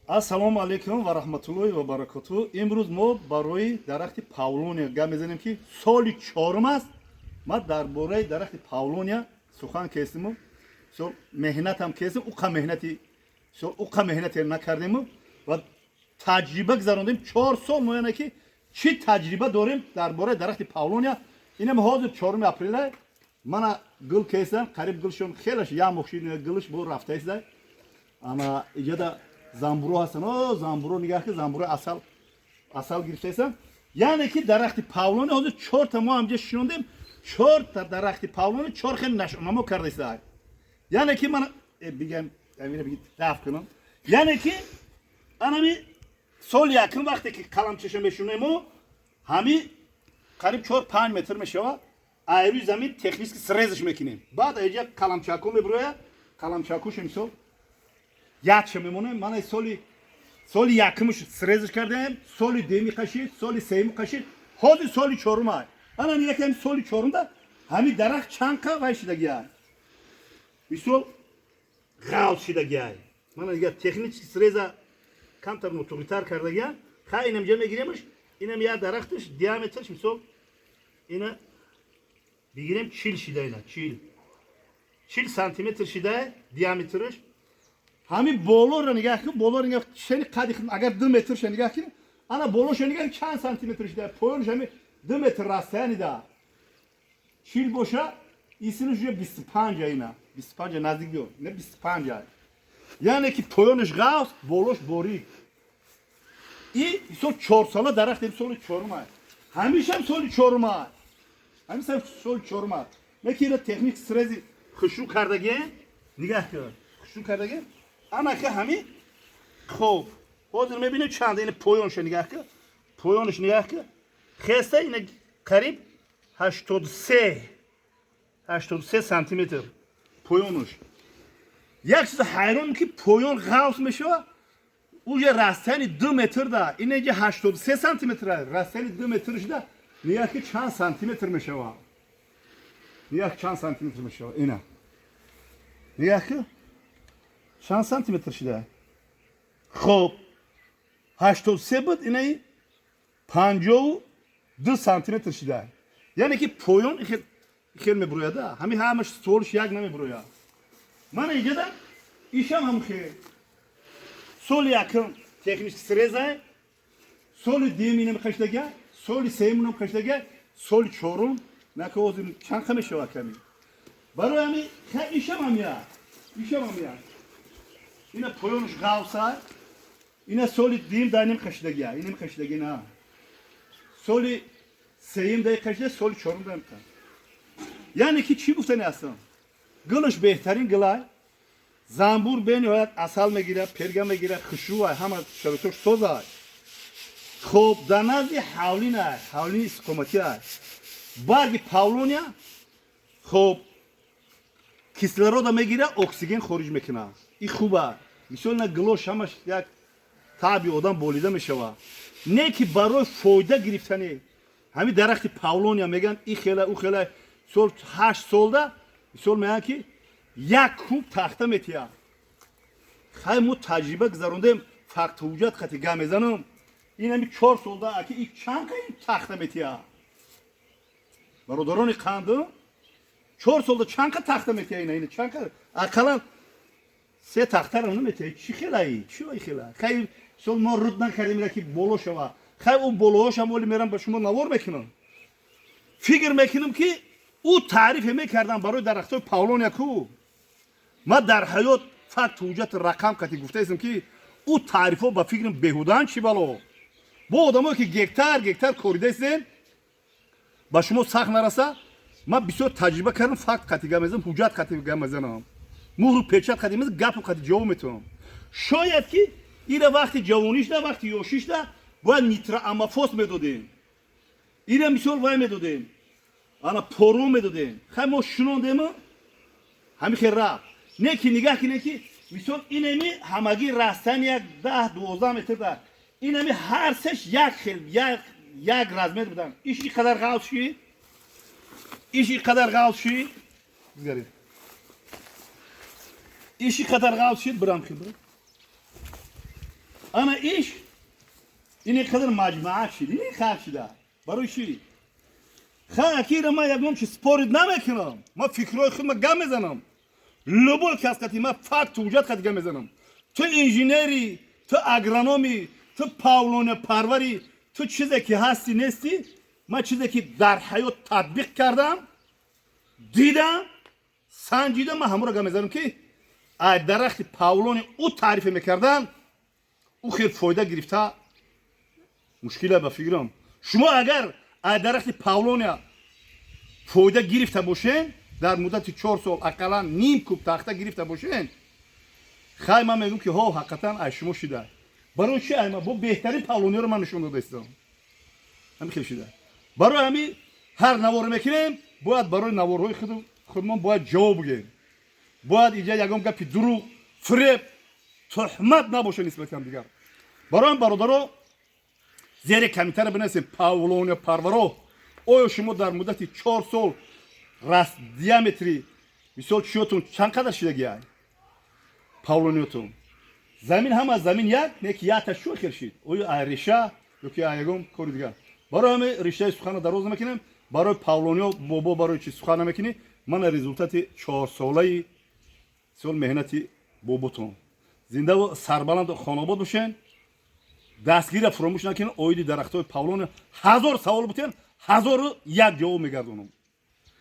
Ассалому алайкум ва раҳматуллоҳи ва баракоту. Имрӯз мо барои дарахти павлония гап мезанем, ки соли чорум аст. Ма дар бораи дарахти павлония сухан кестиму сол меҳнатам кестим, уқа меҳнати сол уқа меҳнате накардему ва таҷриба гузарондем 4 сол. Мо яъне ки чӣ таҷриба дорем дар бораи дарахти павлония? Инам ҳозир 4 апрела мана гул кестам, қариб гулшон хелаш як моҳ шид, гулш бо рафтаиста. Ана иҷода замбуро ҳастан. О, замбуро нигаҳ ки, замбуро асал асал гирифтаистан. Яъне ки дарахти павлония ҳозир чорта мо ҳамҷа шинондем, чорта дарахти павлония чор хел нашъунамо кардаиста. Яъне ки ман бигам, амира биги даф кунам. Яъне ки анами соли якум, вақте ки қаламчаша мешунемо, ҳами қариб 4-5 метр мешавад, айрӯи замин технически срез ш мекунем. Баъд аиҷа қаламчаку мебироя, қаламчакуш мисол якша мемонем. Мана соли якумш срез ш кардаем, соли дуюми қашид, соли сеюми қашид, ҳозир соли чорум ай. Ана якам соли чорумда ҳами дарахт чанқа вай шидагиай, мисол ғалт шидагиай. Мана дигар технически срез а камтар нотуғритар кардагия. Хай, инам ҷа мегиремаш, инам як дарахташ диаметрш мисол ина бигирем, 40 шида, ина 40 сантиметр шида диаметрш. Ҳамин болоро нигаҳ кун, болоро нигаҳ, шени қади агар 2 метрша нигаҳ кунӣ, ана болоша нигаҳ, чанд сантиметр шида поёнш. Ҳами 2 метр расстояние да 40 боша, исинаш уже 25-а, ина 25-а наздик биё, не, 25-а. Яъне ки поёнаш ғафз, болош борик. И мисол 4 сола дарахт, соли чорума, ҳамишам соли чорума, ҳамишам соли чорума. Неки ина техник срез и хушрӯ кардагӣ, нигаҳ кун, хушрӯ кардагӣ. Анака ҳами хоб ҳозир мебинем чанд. Ина поёнша нигаҳ кун, поёнаш нигаҳ кун, хеста ина қариб 83, 83 сантиметр поёнаш. Як чиз ҳайрон ки поён ғафз мешава, уже расстояние 2 метр да инаҷа 83 сантиметр, расстояние 2 метр шуда, нигаҳ ки чанд сантиметр мешава, нигаҳ чанд сантиметр мешава. Ина нигаҳ ки чанд сантиметр шуда. Хоб, 83 буд, инаи 52 сантиметр шуда. Яъне ки поён хел мебурояда, ҳами ҳамаш ствол ш як намебурояд. Мана иҷада ишам ҳам хел соли якум технически срез а, соли дуюм инам қаштага, соли сеюм инам қаштага, соли чорум нака ҳозир чанд қа мешава ками. Барои ҳами ишам ҳам як, ишам ҳам як. Ина поёнаш ғавса, ина соли дуюм да ним қаштага, иним қаштага, на соли сеюм дай қашта, соли чорум дай. Яъне ки чӣ гуфтани ҳастам? Гулаш беҳтарин гулай, занбур бениҳоят асал мегирад, перга мегирад, хушрӯай, ҳама шароитош созай. Хоб, дар назди ҳавлинай, ҳавлини истиқоматиай. Барги павлония хоб кислород а мегирад, оксиген хориҷ мекунад. И хуба. Мисол на гулош ҳамаш як таби одам болида мешавад. Не ки барои фоида гирифтани ҳамин дарахти павлония мегӯянд и хела, ӯ хела. Сол 8 солда мисол мегӯянд ки 1 куб тахта метиҳад. Хай, мо таҷриба гузарондем, факт ҳуҷҷат қати гап мезанам. Ин ҳами 4 солда аки и чанд ка ин тахта метиҳад, бародарони қанду? 4 солда чанд ка тахта метиҳад? Ина чанд ка? Ақаллан се тахтаро наметиҳад. Чӣ хелаи, чӣ хела? Хай, сол мо руд накардем ира ки боло шава. Хай, ӯ болоҳошам оли мерам, ба шумо навор мекунам. Фикр мекунам ки ӯ таърифе мекардам барои дарахтҳои павлония ку. Ма дар ҳаёт факт, ҳуҷҷати, рақам кати гуфтаистам, ки ӯ таърифҳо ба фикрам беҳудаанд. Чӣ бало бо одамое ки гектар гектар коридаистен, ба шумо сахт нараса. Ман бисёр таҷриба кардам, факт қати гап мезанам, ҳуҷҷат қати гап мезанам, муҳру печат қати мезанам, гапу қати ҷавоб метавонам. Шояд ки ира вақти ҷавонишда, вақти ёшишда бояд нитроаммофос медодем, ира мисол вай медодем, ана пору медодем. Хай, мо шунондему ҳами хел рафт. Не ки нигаҳ кине ки мисол инеми ҳамагӣ растан як 10-12 метр да инами ҳар сеш як хел, як размер будан. Иш и қадар ғалт шид, иш и қадар ғалт шид, бизгаред, иш и қадар ғалт шид, бирам хел бирам. Ана иш ин қадар маҷмаа шид, ин хар шида. Барои чӣ? Ха, акира ман ягон чи спорить намекунам, ман фикрҳои худма гап мезанам. Любой кас қати ман факту ҳуҷҷат қати гап мезанам. Ту инженери, ту агрономи, ту павлония парвари, ту чизе ки ҳастӣ, нестӣ, ман чизе ки дар ҳаёт татбиқ кардам, дидам, санҷидам, ман ҳамонро гап мезанам, ки ай дарахти павлони ӯ таърифе мекардан, ӯ хел фоида гирифта мушкила. Ба фикрам, шумо агар ай дарахти павлония фоида гирифта бошен, дар муддати 4 сол ақаллан ним куб тахта гирифта бошен, хай, ман мегӯм, ки ҳо, ҳақиқатан ай шумо шида. Барои чи ай ман бо беҳтарин павлониёро ман нишон дода истодам, ҳамин хел шида. Барои ҳамин ҳар наворе мекунем, бояд барои наворҳои худмон бояд ҷавоб бигӯем. Бояд иҷа ягон гапи дурӯғ, фиреб, туҳмат набоша нисбати ҳамдигар. Барои ҳам, бародаро, зери комментария бинависем: павлония парваро, оё шумо дар муддати 4 сол раст диаметри, мисол, чиётон чанд қадар шидагиай павлониётон? Замин ҳама замин як не, ки якта чӯ хел шид? Оё ай реша ё ки ай ягон кори дигар? Барои ҳами риштаи сухана дароз намекунем. Барои павлониё, бобо, барои чи сухан намекунӣ? Мана результати чорсолаи сол меҳнати боботон. Зиндаву сарбаланду хонобод бошен. Дастгирия фуромӯш накунед. Оиди дарахтҳои павлония ҳазор савол бутен, ҳазору як ҷавоб мегардонам.